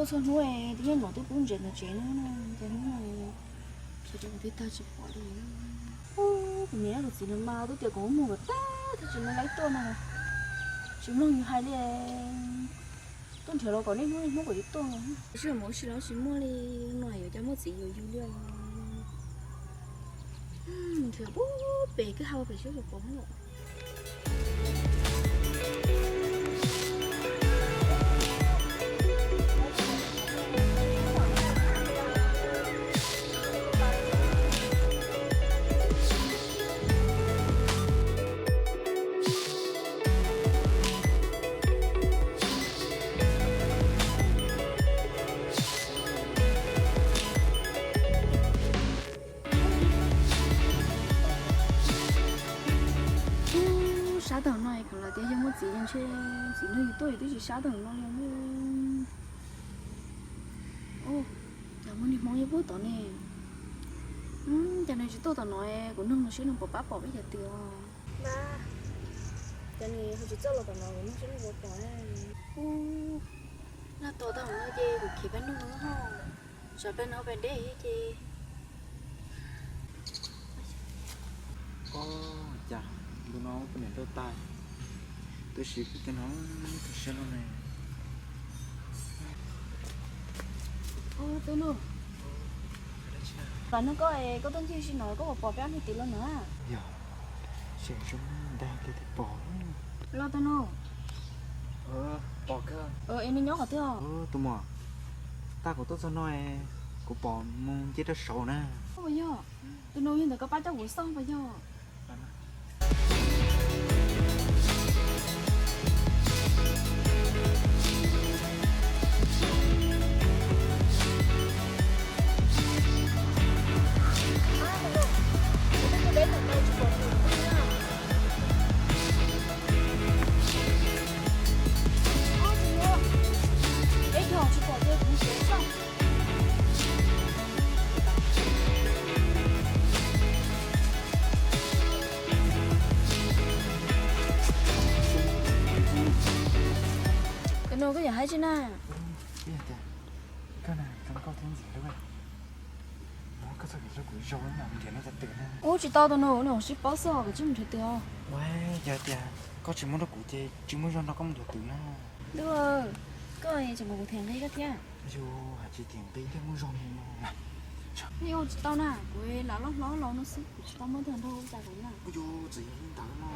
Txhua hnub twb yeej los twb pub ntses ntawm tsev no, ces hnub no sawv rau kuv twb tag tsis pom li. Kuv niam kuv txiv no mas twb tias kuv muag kom tag thiaj tsis muaj laib tuaj no, tsis mloog yus hais li. Tuaj nrhiav los kom niaj hnub niaj hnub kom yus tuaj. Sij hawm mus ua si los tsis muaj li, no yuav cas muaj txiv yuav yus li. Nrhiav pub pem kwj ha pem seb puas pom lawm. Ub, sab tag no es kom lawv tias yog muaj txiv es ntshe txiv nrog yus tuaj yus twb tsis sab tag no li. Ub, cas muaj niag hmoob nyob puag tod ne. Cas nws tsis tuaj tom no, kuv nug no seb nws puas pab pom peb cov twm os. Cas nws ho tsis txawj los tom no, kuv nug seb nws puas pom. Ub, nag tos tag no ces kuv khiav peb nug no ho, tsam peb no peb deb ces. Ua cas ntu no poj niam tuaj tag, tab sis kuv tej no tu siab loj ne. Tus nus, pam nug koj, koj tuaj ncig si no koj puas pom peb ob niag twm los na? Yog, tseem zoo ntag li twb pom. Los tus nus. Pom kawg. Es nws nyob qhov twg os? Tus muam, tag kuv tuaj txog no, kuv pom mus nce rau saud na. Ua yog, tus nus yog ntawm koj pab coj kuv xauj puas yog? Tus nus, koj yuav hais tsi na? Koj na, zoo nkauj thiab ntxim hlub. Muab koj txoj kev hlub kuv zoo na, nrhiav nej cov twm na. Ub, tsis tau tus nus, nws sib paub xwb os, koj tsis mus nrhiav twm os. Ua, yog tias koj tsis muab rau kuv ces tsis muaj zog nrog koj mus nrhiav twm na. Ntuj, koj tseem kom kuv them nqi koj thiab. Yus hais tsis them nqi thiaj muaj zog li no. Nws ua tsis tau na, kuv lam loj hlob los no xwb, kuv tsis tau muaj twg nrog ua cas kuv na. Yus txawm yog li ntawd no.